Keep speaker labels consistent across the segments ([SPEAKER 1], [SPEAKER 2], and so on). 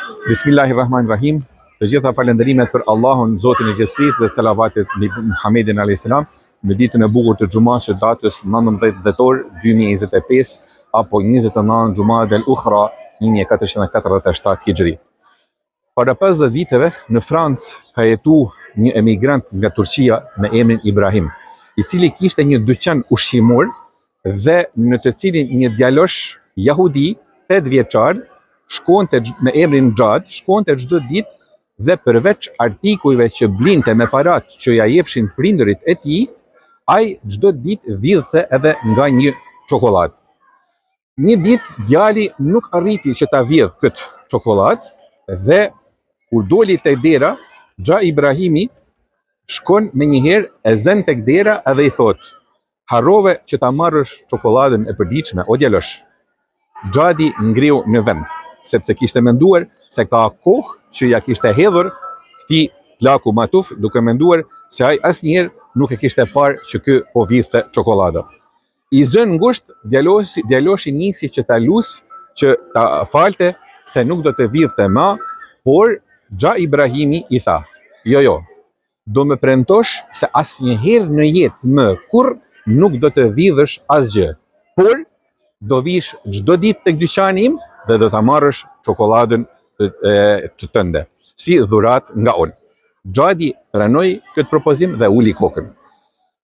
[SPEAKER 1] Bismillahirrahmanirrahim. Të gjitha falënderimet për Allahun, Zotin e gjithësisë dhe salavatet mbi Muhammedin alayhis salam në ditën e bukur të xhumasë së datës 19 dhjetor 2025 apo 29 Xhumad el Ukhra 1447 Hijri. Para 50 viteve në Francë ka jetu një emigrant nga Turqia me emrin Ibrahim, i cili kishte një dyqan ushqimor dhe në të cilin një djalosh jahudi, 8 vjeçar, shkonte me emrin Xhad, shkonte çdo ditë dhe përveç artikujve që blinte me parat që ja jepshin prindërit e tij, ai çdo ditë vidhte edhe nga një çokollatë. Një ditë djali nuk arriti që ta vjedh këtë çokollatë dhe kur doli te dera, Xha Ibrahimi shkon menjëherë e zën tek dera edhe i thotë: "Harrove që ta marrësh çokolladën e përditshme, o djalosh." Xhadi ngriu në vend, sepse kishte menduar se ka kohë që ja kishte hedhur këtij plaku matuf, duke menduar se ai asnjëherë nuk e kishte parë që ky po vidhte çokollada. I zënë ngusht, djaloshi, djaloshi nisi që ta lusë që ta falte se nuk do të vidhte ma, por Xha Ibrahimi i tha, jo, jo, do më premtosh se asnjëherë në jetë më kurrë nuk do të vidhësh asgjë, por do vish çdo ditë tek dyqani im dhe do ta marrësh çokolladën të, të tënde, si dhuratë nga unë. Xhadi pranoi këtë propozim dhe uli kokën.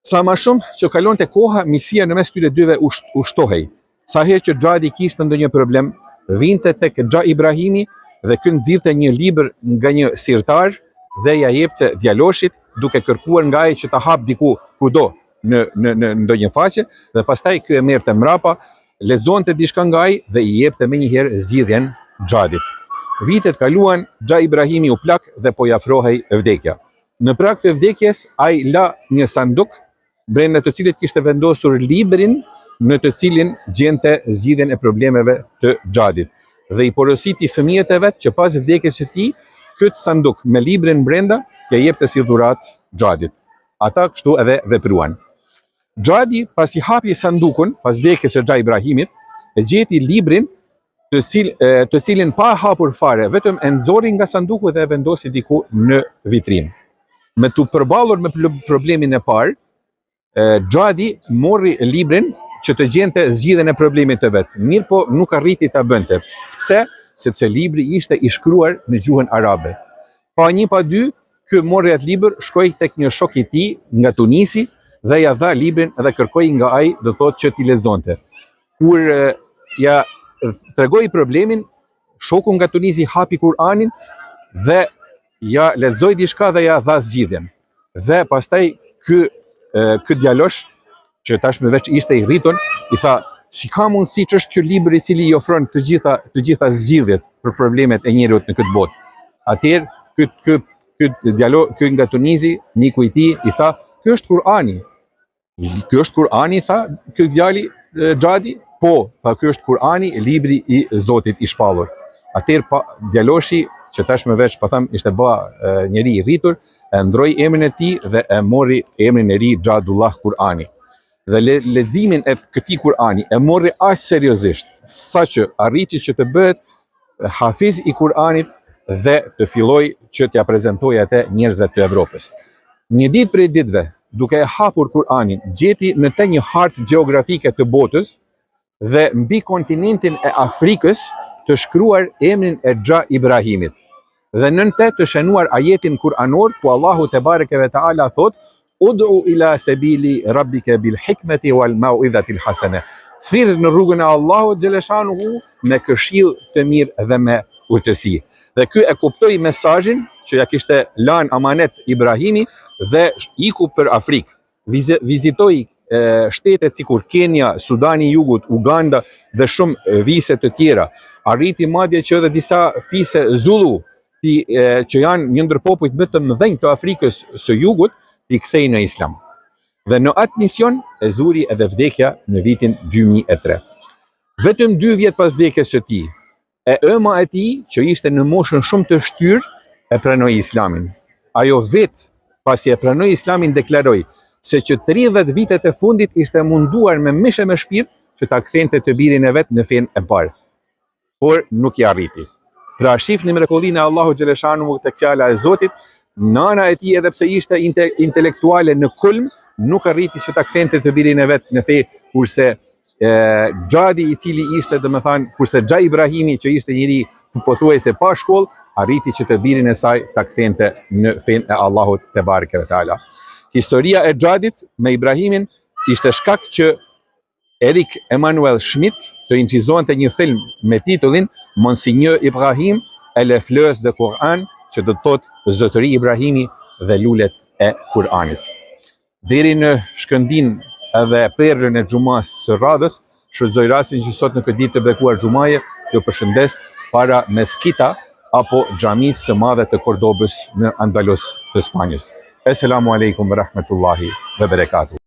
[SPEAKER 1] Sa ma shumë që kalonte koha, miqësia në mes këtyre dyve u shtohej. Sa herë që Xhadi kishte ndonjë problem, vinte tek Xha Ibrahimi dhe ky nxirrte një libër nga një sirtar dhe ja jepte djaloshit duke kërkuar nga ai që ta hap diku kudo në në në ndonjë faqe dhe pastaj ky e merrte mbrapa, lexonte diçka nga ai dhe i jepte menjëherë zgjidhjen Xhadit. Vitet kaluan, Xha Ibrahimi u plak dhe po i afrohej vdekja. Në prag të vdekjes, ai la një sanduk brenda të cilit kishte vendosur librin në të cilin gjente zgjidhjen e problemeve të Xhadit dhe i porositi fëmijët e vet që pas vdekjes së tij, këtë sanduk me librin brenda t'ia jepte si dhuratë Xhadit. Ata kështu edhe vepruan. Xhadi pasi hapi sandukun pas vdekjes së Xha Ibrahimit, e gjeti librin të, cil, të cilin pa hapur fare, vetëm e nxori nga sanduku dhe e vendosi diku në vitrinë. Me t'u përballur me problemin e parë, Xhadi mori librin që të gjente zgjidhjen e problemit të vet. Mirëpo nuk arriti ta bënte. Pse? Sepse libri ishte i shkruar në gjuhën arabe. Pa një pa dy, ky mori atë libër, shkoi tek një shok i tij nga Tunisi dhe ja dha librin dhe kërkoi nga ai, do të thotë që t'i lexonte. Kur ja tregoi problemin, shoku nga Tunisi hapi Kur'anin dhe ja lexoi diçka dhe ja dha zgjidhjen. Dhe pastaj ky ky djalosh që tashmë veç ishte i rritun, i tha, si ka mundësi që është ky libër i cili i ofron të gjitha të gjitha zgjidhjet për problemet e njeriut në këtë botë. Atëherë ky ky ky djalo ky nga Tunisi, miku i tij, i tha, ky është Kur'ani. Ky është Kur'ani, tha ky djali Xhadi? Po, tha ky është Kur'ani, libri i Zotit i shpallur. Atëherë pa djaloshi që tashmë veç po them ishte ba njeri i rritur, e ndroi emrin e tij dhe e mori emrin e ri Xhadullah Kur'ani. Dhe le, leximin e këtij Kur'ani e mori aq seriozisht, saqë arriti që të bëhet hafiz i Kur'anit dhe të fillojë që t'ia prezantojë atë njerëzve të Evropës. Një ditë prej ditëve, duke e hapur Kur'anin, gjeti në të një hartë gjeografike të botës dhe mbi kontinentin e Afrikës të shkruar emrin e Xha Ibrahimit. Dhe nën të të shënuar ajetin kur'anor ku Allahu tebareke ve teala thotë Ud'u ila sebili rabbike bil hikmeti wal mauidhatil hasene. Thirr në rrugën e Allahut xheleshanuhu me këshillë të mirë dhe me urtësi. Dhe ky e kuptoi mesazhin që ja kishte lanë amanet Ibrahimi dhe iku për Afrikë. Vizitoi shtetet sikur Kenia, Sudani i Jugut, Uganda dhe shumë vise të tjera. Arriti madje që edhe disa fise Zulu ti, e, që janë një ndër popujt më të mëdhenj të Afrikës së Jugut, t'i kthejë në Islam. Dhe në atë mision e zuri edhe vdekja në vitin 2003. Vetëm dy vjet pas vdekjes së tij, e ëma e tij, që ishte në moshën shumë të shtyrë, e pranoi Islamin. Ajo vetë, pasi e pranoi Islamin, deklaroi se që 30 vitet e fundit ishte munduar me mish e me shpirt që ta kthente të birin e vet në fenë e parë. por nuk ia arriti. Pra shifni mrekullinë e Allahut xheleshanuhu tek fjala e Zotit, nana e tij edhe pse ishte inte, intelektuale në kulm, nuk arriti që ta kthente të birin e vet në fe, kurse e, Xhadi i cili ishte, domethënë, kurse Xha Ibrahimi që ishte njeri pothuajse pa shkollë, arriti që të birin e saj ta kthente në fenë e Allahut tebareke ve teala. Historia e Xhadit me Ibrahimin ishte shkak që Eric Emmanuel Schmitt të incizonte një film me titullin Monsieur Ibrahim et les fleurs du Coran, që do të thotë Zotëri Ibrahimi dhe lulet e Kur'anit. Deri në shkëndinë edhe perlën e xhumas së radhës, shfrytëzoj rastin që sot në këtë ditë të bekuar xhumaje, t'ju përshëndes para Meskita apo xhamisë së madhe të Kordobës në Andalus të Spanjës. Esselamu alejkum ve rahmetullahi ve berekatuh.